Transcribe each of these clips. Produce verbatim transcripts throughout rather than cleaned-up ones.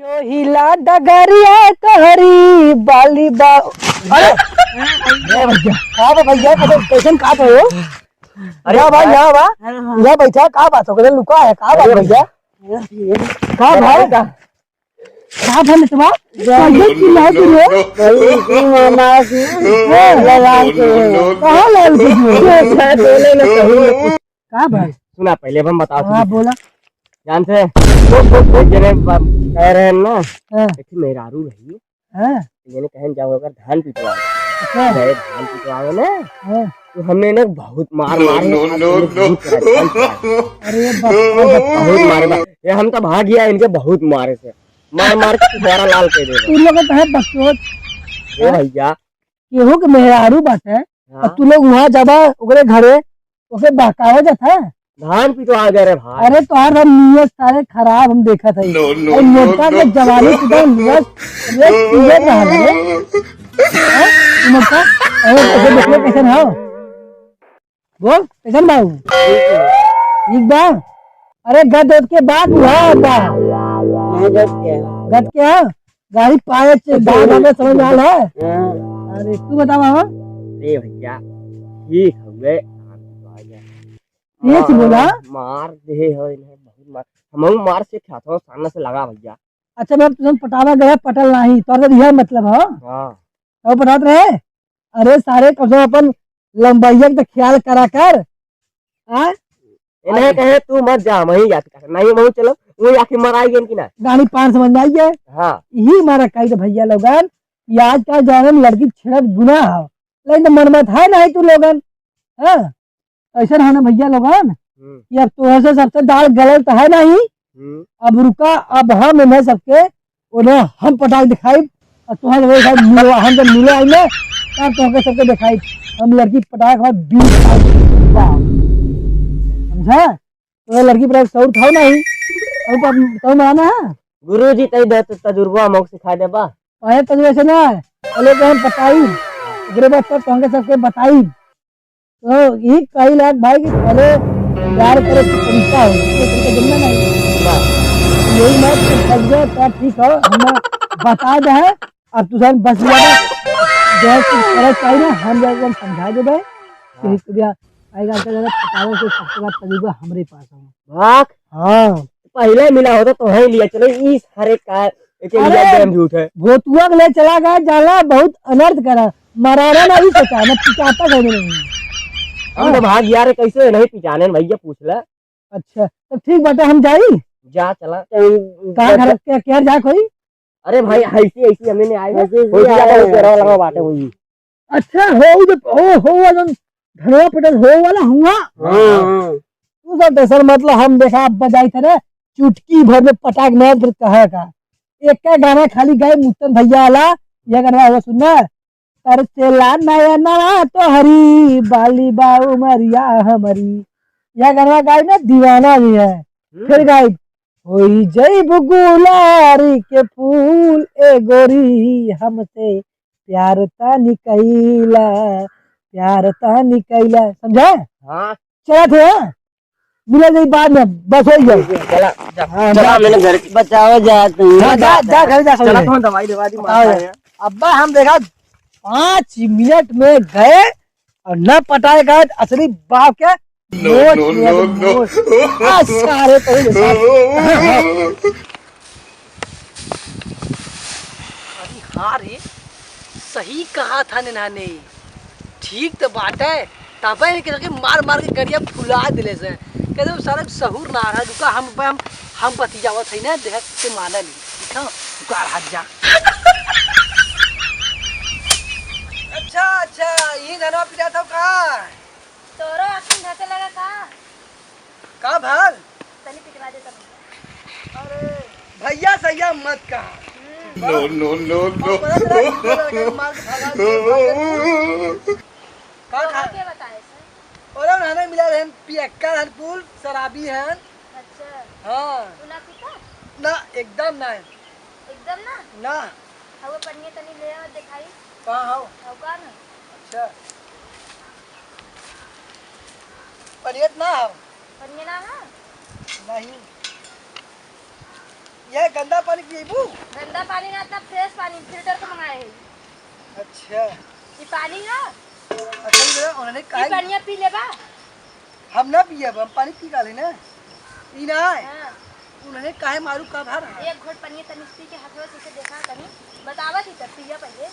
हिला डगरिया तोहरी बाली बा। अरे, ए भैया, का बा भैया, कैसन, कैसन का बा हो? अरे यहाँ बा, भाई। यहाँ बा, अरे हाँ। यहाँ बैठा, का बात हो गया, लुका है, का बात अरे भैया? का भाई, भाई, का? का भा मितवा? कैसे चिल्लाओ तू रे? भाई, इसी मामा से हाँ। लगा के। कहाँ लाल के तू? बोले ना कहीं। का भाई? सुना, पहले अब हम बताओ हाँ, तुझे। बोला। जान से, एक जने ब-, कह रहे हैं ना, हाँ। एक मेहरारू रही, हाँ। तो ये कहें, "जाओ, अगर धान पिटवा।" अच्छा। गए धान पिटवावे ना, हाँ। तो हमने इन्हें बहुत मार मारे, no, no, आज no, इन्हें no। बहुत परेशान किया। अरे बाप रे। बहुत मारे बा-, ये हम तो भाग गया इनके बहुत मारे से, मार मार के पिछवाड़ा लाल कर दे। तू लोग तो है बकचोद। ए भैया। केहू के मेहरारू बाटे, हाँ। और तू लोग वहाँ जाबा ओकरे घरे, ओके बहकावे जात है। धान पिटवा गए रे भाई। अरे तोहार सब नियत सारे खराब हम देखत है। No, no, अरे no, मोटका no। के जवानी टूटा हुआ, रे पीले रहल है। हैं? तू मोटका, अरे ओके देखले कैसन हो? बोल, कैसन बाबू? ठीक बा? अरे गद उद के बात हुआ बा। हाँ, गद के। गद के है? गाड़ी पाए चे, गाड़ी हमें समझ में आल है? हाँ। अरे तू बतावा हो? अरे भैया, ठीक हवे। ये से बोला? हाँ, मार दे हो इन्हें, बहुत मार। हमहू मार से खात हो, सामने से लगा भैया। अच्छा, मैं तुझे पटावा गया, पटल नाही, तोर से यह मतलब हो? हाँ। तब पटात रहे? अरे सारे, कम से कम अपन लंबाइया के तो ख्याल करा कर। हाँ? इन्हें अरे। कहे, "तू मत जा, वहीं जात कर।" नहीं, वहीं चलो, वहीं आके मराई गई कि ना? गाड़ी पान समझ में आई है? हाँ। यही मारा कही तो भैया लोगन, ये आजकल जमाने में लड़की छेड़त गुनाह हो, लेकिन तो मन मत है नहीं तू लोगन, हाँ? ऐसे रहा ना भैया लोगन, हम्म। कि अब तोहर से सबसे दाल गलल तो है नहीं। हम्म। अब रुका, अब हम इन्हें सबके, उन्हें हम पटाक दिखाई, और तोहर लोग सब मिलो, हम जब मिलो आई में, तब तोहके सबके दिखाई। हम लड़की पटाक हमारे बीस साल के बाद। समझा? तो लड़की पटाक सौर था नहीं, तो पर, तो माना है? गुरुजी, तई दे तो तजुर्बा मौक सिखा देबा। पहले तजुर्बा से ना, पहले तो हम पटाई, ओकरे बाद तब तोहके सबके बताई। तो यही कही लायक भाई कि पहले प्यार करे के तरीका हो, ये तरीका जमना नहीं। वाह। यही बात कि समझे तो ठीक हो, हम बता दे है, अब तू सब बस जाना, जैसे करे चाहिए ना, हम जाके हम समझा देबे। हाँ। यही तो भैया, भाई का ज्यादा पटावे से सबसे बात तजुर्बा हमरे पास हो। वाह। हाँ। पहले मिला होता तो है लिया, चलो इस हर एक का एक अरे, इंडिया गेम झूठ है। भोतुआ के ले चला गया, जाला बहुत अनर्थ करा, मराना नहीं पता, मैं पिटाता घर में नहीं। हम तो भाग यार, कैसे नहीं पिटाने भैया, पूछ ले। अच्छा, तो ठीक बाटे, हम जाई। जा चला। कहाँ घर के, क्या जा कोई? अरे भाई, ऐसी, ऐसी हमने नहीं आए हैं। ऐसी, ऐसी कोई भी आए आता है, हैं। तेरा लगा बाटे वही। अच्छा, हो, वो जो, ओ, हो, वो जो धनवा पटेल हो वाला हुआ। हाँ, हाँ। तू सब टेंशन मत ला, हम देखा अब बजाई थे ना, चुटकी भर में पटाक नया फिर कहे का। एक का गाना खाली गाए मुत्तन भैया वाला, यह गाना हुआ सुनना। तरसेला नयनवा तोहरी, बाली बा उमरिया हमरी। यह गाना गाए ना, दीवाना भी है। हम्म। फिर गाए, "होई जइबू गुलारी के फूल ए गोरी, हमसे प्यार तानी कइला, प्यार तानी कइला।" समझा? हाँ। चला थे, हाँ? मिला जाई बाद में, बस हो गया। चला, जा, हाँ, चला, जा। मैंने घर की बचाओ जा तू। हाँ, जा, जा, घर जा, चला, समझे। तुम दवाई दवा दी, बताओ माता यार। है। अब्बा हम देखा पाँच मिनट में गए और न पटाए गए, असली बाप के no, नोच no, लिया no, तो no। नोच। आ, सारे तो ये सारे। अरे हाँ रे, सही कहा था नेन्हा ने, ठीक तो बात है। तबे इनके सबके मार मार के गरिया फुला दिले से। कहते सारा सहूर ना रहा, रुका हम, हम, हम बतियावत है ना, देख के माना नहीं। ठीक है? रुका रहा जा। अच्छा, अच्छा, यही धनवा पिटा था का? तोरो आँखी धसे लगा का? का भाल? तनी पिटवा दे तब। अरे, भैया सैया मत कहा। हम्म। No, no, no, no। और पता चला कि इधर लगा मार के भगा दे, भगा दे। का तोरा खा? के बताए से? और हम हमें मिला रहन पियक्का रहन पुल, शराबी हन। अच्छा। हाँ। तू ना पीता? ना, एकदम ना। एकदम ना? ना। हवा पनिया तनी ले आओ, दिखाई। कहाँ हो? हव का ना? अच्छा। पनिया त ना हो? पनिया ना हो? नहीं। ये गंदा पानी पिएबू? गंदा पानी ना, इतना fresh पानी filter से मंगाए है। अच्छा। ये पानी है? अच्छा, ये उन्होंने ये काहे पानिया पी लेबा? हम ना पियब, हम पानी पी डाले ना। ई ना है। हाँ। उन्होंने काहे मारू का भर है? एक घोट पानी तनी पी के हाथवा से इसे देखा तनी। बतावा थी तब पिया पहिले।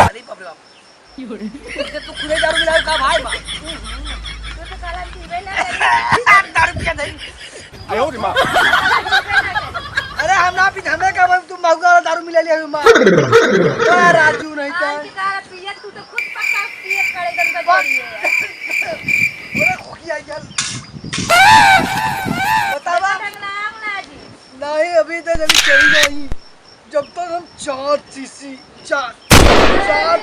अरे बाप रे बाप। उसके तू खुदे दारू मिलाऊ का भाई बा? तू तो साला पीबे ना करे। यार, दारू पिया नहीं। आयो रे माँ। अरे हम ना पी, हमें का बोल, तू महुआ वाला दारू मिला लिया माँ। का राजू नहीं था। आज की तारा पिया, तू तो खुद पक्का पिए खड़े दम का जोड़ी है। अरे खुकिया यार। बतावा। टंगना, टंगना जी। नहीं, अभी तो जल्दी चली नहीं। जब तक हम चार सीसी, चार, चार